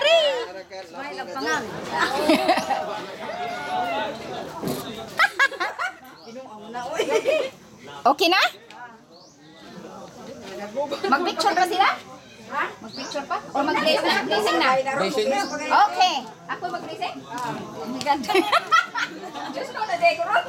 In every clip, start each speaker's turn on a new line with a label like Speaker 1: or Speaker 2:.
Speaker 1: Ari. Okay na? Mag-picture pa sila? Mag-picture pa? O mag-blessing na? Blessing na? Okay. Ako mag-blessing? Oh my God. Diyos ko na decorate.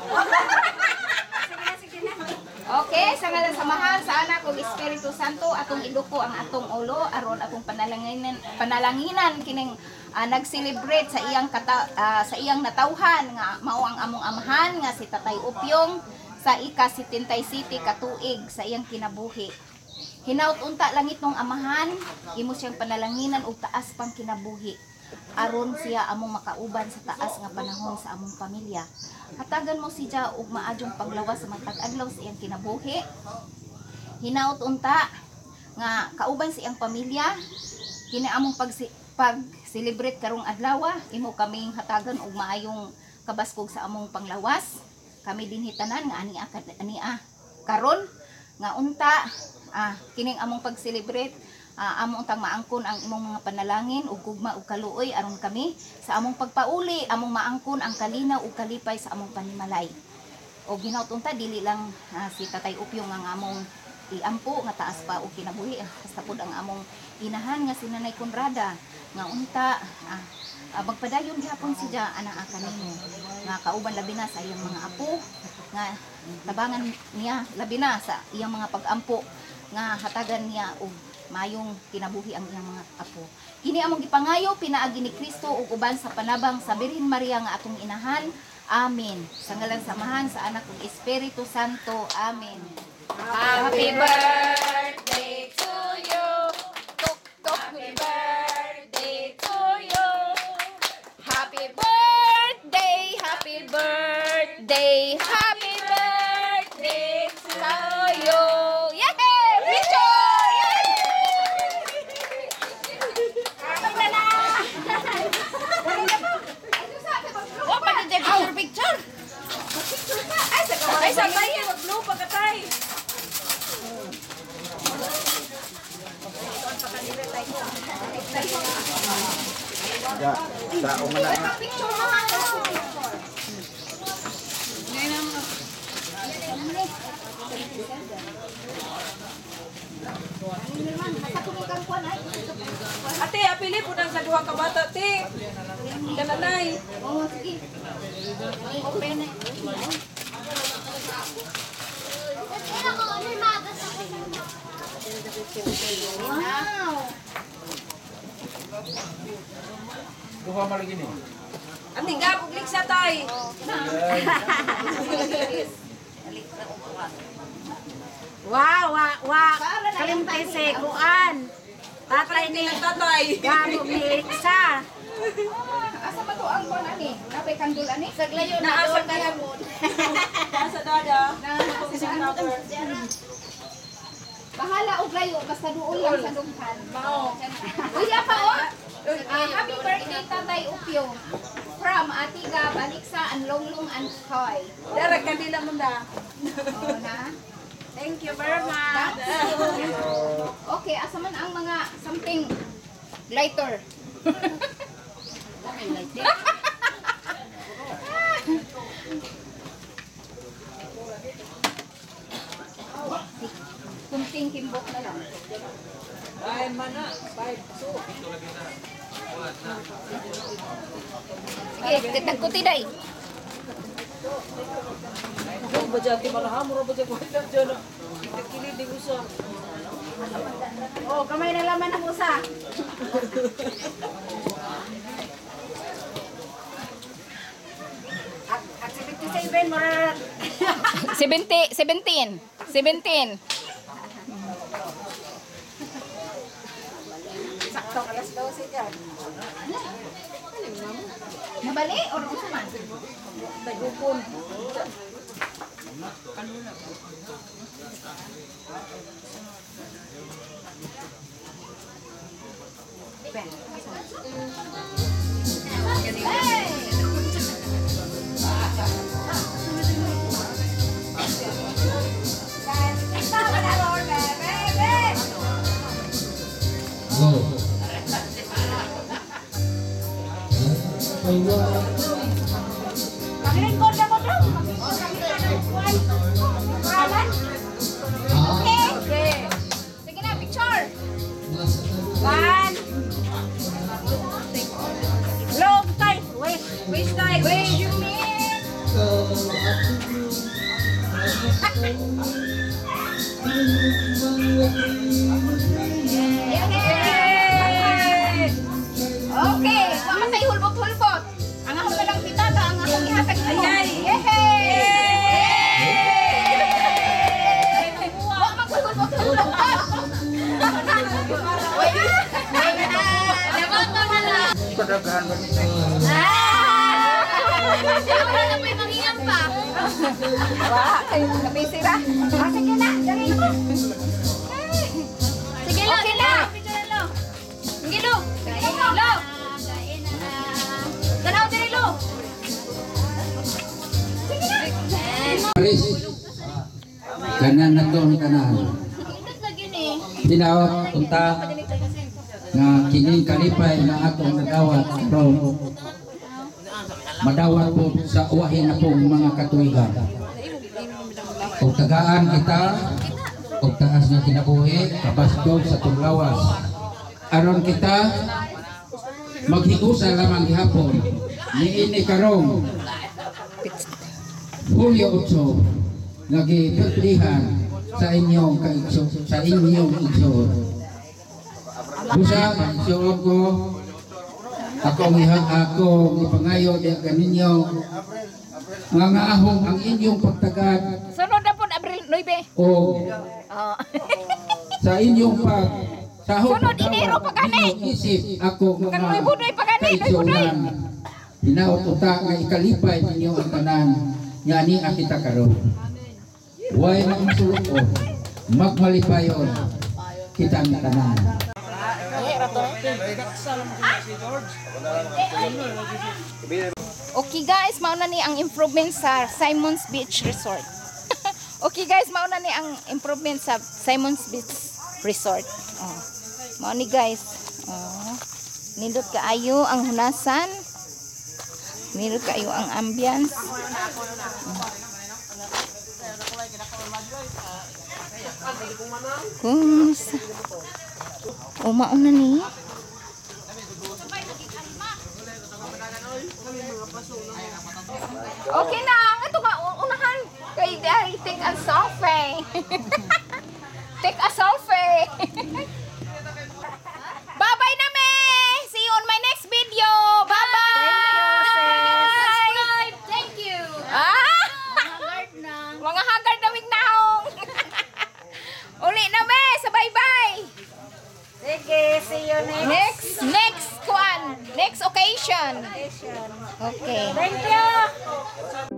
Speaker 1: Okay, sa ngalan sa Mahal, sa Anak ug Espiritu Santo, atong iduko ang atong ulo aron atong panalanginan panalanginan kining nag-celebrate sa iyang sa iyang natawhan nga mao ang among amahan nga si Tatay Upyong sa ika-77 katuig sa iyang kinabuhi. Hinaut unta langit nung amahan, imo siyang panalanginan og taas pang kinabuhi aron siya among makauban sa taas nga panahon sa among pamilya. Hatagan mo siya og maadyong paglawas sa matag adlaw sa iyang kinabuhi. Hinaut unta nga kauban sa iyang pamilya kini among pag celebrate karong adlaw, imo kaming hatagan og maayong kabaskog sa among panglawas. Kami dinhi tanan nga ani ania karon nga unta kining among pag-celebrate, amo untang maangkon ang imong mga panalangin ug gugma ug kaluoy aron kami sa among pagpauli among maangkon ang kalinaw ug kalipay sa among panimalay. O ginaut unta dili lang si Tatay Upyong nga among iampo nga taas pa og kinabuhi, hasta pud ang among inahan nga si Nanay Conrada nga unta magpadayon gihapon siya anaa kanimo nga kauban labi na sa iyang mga apo nga tabangan niya labi na sa iyang mga pag-ampo nga hatagan niya og mayong kinabuhi ang iyang mga apo. Kini among gipangayo pinaagi ni Kristo ug uban sa panabang sa Birhen Maria nga atong inahan. Amen. Sa ngalan sa Amahan, sa Anak ug Espiritu Santo. Amen. Happy birthday to you. Tok tok. Happy birthday to you. Happy birthday, happy birthday, happy birthday to you. Yay! Picture! Yay! Wa pa ni picture picture.
Speaker 2: Ay, sa tayo, mag-blow pagkatay.
Speaker 3: Ya, sa umana nga.
Speaker 1: Picture mo.
Speaker 2: Ate, apili po nang sa duha ka bata, te. Kananay.
Speaker 1: Oh, sige. Open na. Wow.
Speaker 3: Duha man lagi ni.
Speaker 2: Ate, nga, puglik sa tay.
Speaker 4: Wow, wa, wa. Kalimtay sa kuan. Tatay ni
Speaker 2: Tatay.
Speaker 4: Gamo ni Liksa.
Speaker 1: Asa ba to ang kuan ani? Napay kandol ani?
Speaker 4: Saglayo
Speaker 2: na, doon
Speaker 4: kaya
Speaker 2: Nasa dada.
Speaker 1: Bahala og layo basta duol lang sa dughan. Mao. Uy, pa oh. Happy birthday, Tatay Upyo. From Atiga, Baliksa, and Longlong and Koy.
Speaker 2: Dara, kandila mo na.
Speaker 1: Oh, na.
Speaker 4: Thank you very much.
Speaker 1: Okay, asa man ang mga something lighter? Kunting kimbok na lang.
Speaker 2: Ay, mana. 5, 2.
Speaker 1: Sige, tagkuti day.
Speaker 2: Ako ba dyan, malaham, mura ba dyan, kuwait lang dyan. Kilid, di usa.
Speaker 4: Oh, kamay na laman ang usa. At 77, mura
Speaker 1: 70, 17. 17.
Speaker 4: sakto alas 12 ka.
Speaker 1: Nabali or unsa man?
Speaker 2: Nagupon.
Speaker 1: Hey!
Speaker 3: Go.
Speaker 4: Paglingkod na mo dong. Maglingkod kami na ng kuwan. Kuralan.
Speaker 1: Okay. Okay. Sige na, picture.
Speaker 4: One. Long time. Wish. Wish tayo.
Speaker 1: Wish you me.
Speaker 4: Yay!
Speaker 1: Okay, wa man tay hulbot-hulbot. Ang akong na lang pitaka, ang akong ihatag nimo.
Speaker 2: Ayay.
Speaker 1: Yehey! Wa man koy hulbot-hulbot.
Speaker 3: Kadaghan ba ni?
Speaker 1: Ah! Wala na may mangingan pa. Wa, kayo nabisi ra. Ah, sige na, dali na.
Speaker 4: Sige lo,
Speaker 1: Okay na.
Speaker 4: Picture lo. Sige lo. Lo. Tanaw diri lo.
Speaker 5: Paris. Kanan na to ni kanan.
Speaker 4: Indot lagi ni.
Speaker 5: Tinawag unta nga kining kalipay na atong nadawat karon madawat po sa uwahin na pong mga katuigan. Og tagaan kita og taas nga kinabuhi kabasdog sa tunglawas. Aron kita maghigusa lamang gihapon niini karong Hulyo 8 nga gipildihan sa inyong kaigso sa inyong igsoon. Busa igsoon ko akong iha akong ipangayo diha kaninyo nga ngaahong ang inyong pagtagad
Speaker 1: Sunod na po, Abril 9.
Speaker 5: o
Speaker 1: Oh.
Speaker 5: sa inyong pag sa ahong
Speaker 1: Sunod, Enero pa gani.
Speaker 5: inyong isip ako
Speaker 1: Kang
Speaker 5: mga
Speaker 1: Nuibunoy pa gani, Nuibunoy.
Speaker 5: kaigsuonan. Hinaot uta nga ikalipay ninyo ang tanan nga ni kita karon. Way magsulukon, magmalipayon kitang tanan.
Speaker 1: Okay guys, mauna ni ang improvement sa Simon's Beach Resort. Okay guys, mauna ni ang improvement sa Simon's Beach Resort. Oh. Mao ni guys. Oh. Nindot kaayo ang hunasan. Nindot kaayo ang ambience. Oh. Kung sa... Oh, mauna ni. Okay na, ang ito ka unahan. Kay dahil take a selfie. Take a selfie. Bye-bye na me. See you on my next video. Bye-bye.
Speaker 4: Subscribe. Thank you.
Speaker 1: Ah!
Speaker 4: Hagard na.
Speaker 1: Mga haggard na naong. Uli na me, sa bye-bye.
Speaker 4: Sige, see you next.
Speaker 1: Next, next kuan, next occasion. Okay.
Speaker 4: Thank you.